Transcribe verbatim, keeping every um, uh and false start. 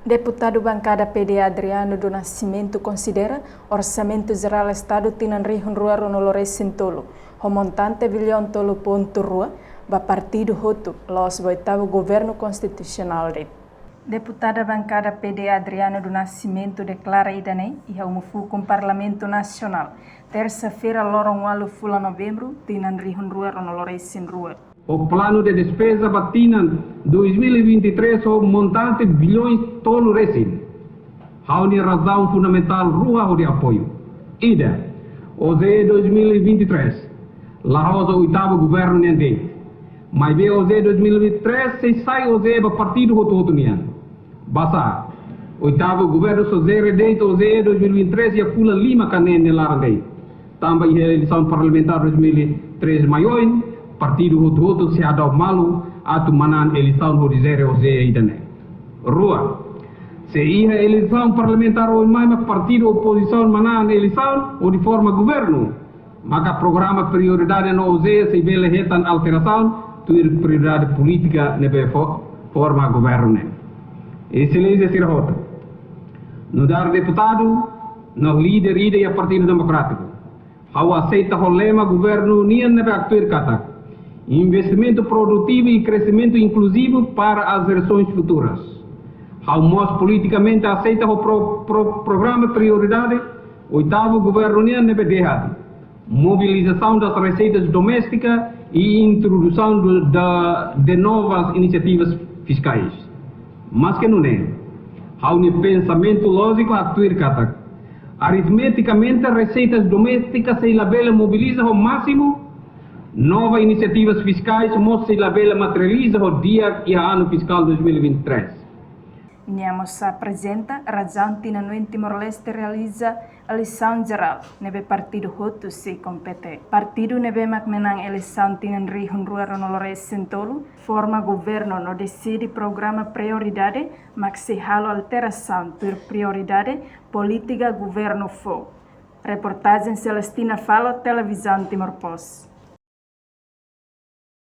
Deputadu Bankada P D Adriano do Nascimento konsidera Orsamentu Jerál Estadu tinan rihun rua ruanulu resin tolu ho montante biliaun tolu pontu rua ba partidu hotu, la'ós ba oitavu governu konstitusionál de'it. Deputada Bankada P D Adriano do Nascimento deklara ida-ne'e iha uma fukun Parlamentu Nasionál, tersa-feira, loron ualu fulan Novembru, tinan rihun rua ruanulu resin rua. O planu de despeza ba tinan dois mil e vinte e três ho montante biliaun tolu resin. Ha'u-nia razaun fundamentál rua hodi apoiu. Ida, OJE dois mil e vinte e três la'ós oitavu governu nian de'it. Maibé OJE dois mil e vinte e três sei sai OJE ba partidu hotu-hotu nian. Basá, oitavu governu só jere de'it OJE dois mil e vinte e três iha fulan lima ka neen nia laran de'it. Tanba iha eleisaun parlamentár dois mil e três mai oin, partidu hotu-hotu sei hadau malu atu manán eleisaun hodi jere OJE ida-ne'e. Rua, se iha eleisaun parlamentár oin mai mak partidu opozisaun manán eleisaun hodi forma governu, maka programa prioridade no OJE sei bele hetan alterasaun tuir prioridade polítika ne'ebé fo-, forma governu ne'e. Exelénsia sira hotu, nu'udar deputadu no líder ida iha Partidu Demokrátiku, ha'u aseita ho lema governu nian ne'ebé haktuir katak: investimentu produtivu e kreximentu inkluzivu para as jerações futuras. Ha'u mós politikamente aseita ho pro-, pro-, programa prioridade oitavu governu nian ne'ebé dehan: mobilização das receitas domésticas e introdução do, da, de novas iniciativas fiscais. Maske nune'e, ha'u-nia pensamentu lójiku haktuir katak, aritmetikamente, reseitas domésticas sei labele mobiliza ho másimu, nova inisiativas fiskais mós sei labele materializa ho di'ak iha anu fiskál dois mil e vinte e três. Nia mós aprezenta razaun tinan oin Timor-Leste realiza eleisaun jerál ne'ebé partidu hotu sei kompete. Partidu ne'ebé mak manán eleisaun tinan rihun rua ruanulu resin tolu forma governu no deside programa prioridade mak sei halo alterasaun tuir prioridade polítika governu fó. Reportajen Celestina Falo, Televizaun Timor Post.